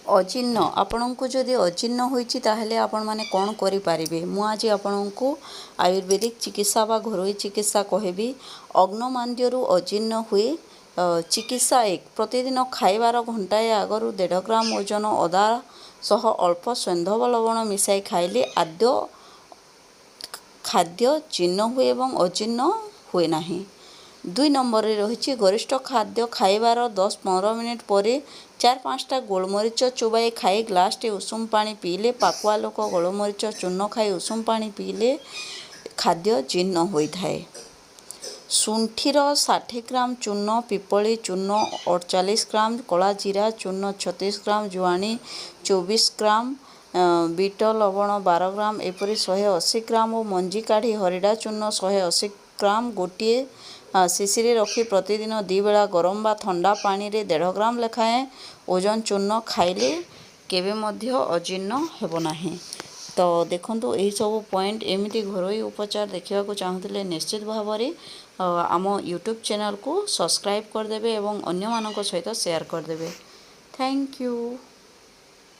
ଅଜୀର୍ଣ୍ଣ, ଆପଣଙ୍କୁ ଯଦି ଅଜୀର୍ଣ୍ଣ ହୋଇଛି, ତାହେଲେ ଆପଣମାନେ କ'ଣ କରିପାରିବେ? ମୁଁ ଆଜି ଆପଣଙ୍କୁ ଆୟୁର୍ବେଦିକ ଚିକିତ୍ସା ବା ଘରୋଇ ଚିକିତ୍ସା କହିବି। ଅଗ୍ନମାନ୍ଦ୍ୟରୁ ଅଜୀର୍ଣ୍ଣ ହୁଏ। ଚିକିତ୍ସା 1, ପ୍ରତିଦିନ ଖାଇବାର ଘଣ୍ଟାଏ ଆଗରୁ 1.5 ଗ୍ରାମ ଓଜନ ଅଦା ସହ ଅଳ୍ପ ସୈନ୍ଧବ ଲବଣ ମିଶାଇ ଖାଇଲେ ଆଦ୍ୟ ଖାଦ୍ୟ ଜୀର୍ଣ୍ଣ ହୁଏ ଏବଂ ଅଜୀର୍ଣ୍ଣ ହୁଏ ନାହିଁ। 2 ନମ୍ବରରେ ରହିଛି, ଗରିଷ୍ଠ ଖାଦ୍ୟ ଖାଇବାର 10-15 ମିନିଟ୍ ପରେ 4-5ଟା ଗୋଲମରିଚ ଚୋବାଇ ଖାଇ ଗ୍ଲାସଟେ ଉଷୁମ ପାଣି ପିଇଲେ, ପାକୁଆ ଲୋକ ଗୋଲମରିଚ ଚୂର୍ଣ୍ଣ ଖାଇ ଉଷୁମ ପାଣି ପିଇଲେ ଖାଦ୍ୟ ଜୀର୍ଣ୍ଣ ହୋଇଥାଏ। ଶୁଣ୍ଠିର 60 ଗ୍ରାମ ଚୂର୍ଣ୍ଣ, ପିପଳି ଚୂର୍ଣ୍ଣ 48 ଗ୍ରାମ, କଳା ଜିରା ଚୂର୍ଣ୍ଣ 36 ଗ୍ରାମ, ଜୁଆଣି 24 ଗ୍ରାମ, ବିଟ ଲବଣ 12 ଗ୍ରାମ, ଏପରି 180 ଗ୍ରାମ ଓ ମଞ୍ଜି କାଢ଼ି ହରିଡ଼ା ଚୂର୍ଣ୍ଣ 180 ଗ୍ରାମ ଗୋଟିଏ ଶିଶିରେ ରଖି ପ୍ରତିଦିନ 2 ବେଳା ଗରମ ବା ଥଣ୍ଡା ପାଣିରେ 1.5 ଗ୍ରାମ ଲେଖାଏଁ ଓଜନ ଚୂର୍ଣ୍ଣ ଖାଇଲେ କେବେ ମଧ୍ୟ ଅଜୀର୍ଣ୍ଣ ହେବ ନାହିଁ। ତ ଦେଖନ୍ତୁ, ଏହିସବୁ ପଏଣ୍ଟ, ଏମିତି ଘରୋଇ ଉପଚାର ଦେଖିବାକୁ ଚାହୁଁଥିଲେ ନିଶ୍ଚିତ ଭାବରେ ଆମ ୟୁଟ୍ୟୁବ୍ ଚ୍ୟାନେଲକୁ ସବସ୍କ୍ରାଇବ୍ କରିଦେବେ ଏବଂ ଅନ୍ୟମାନଙ୍କ ସହିତ ସେୟାର କରିଦେବେ। Thank you.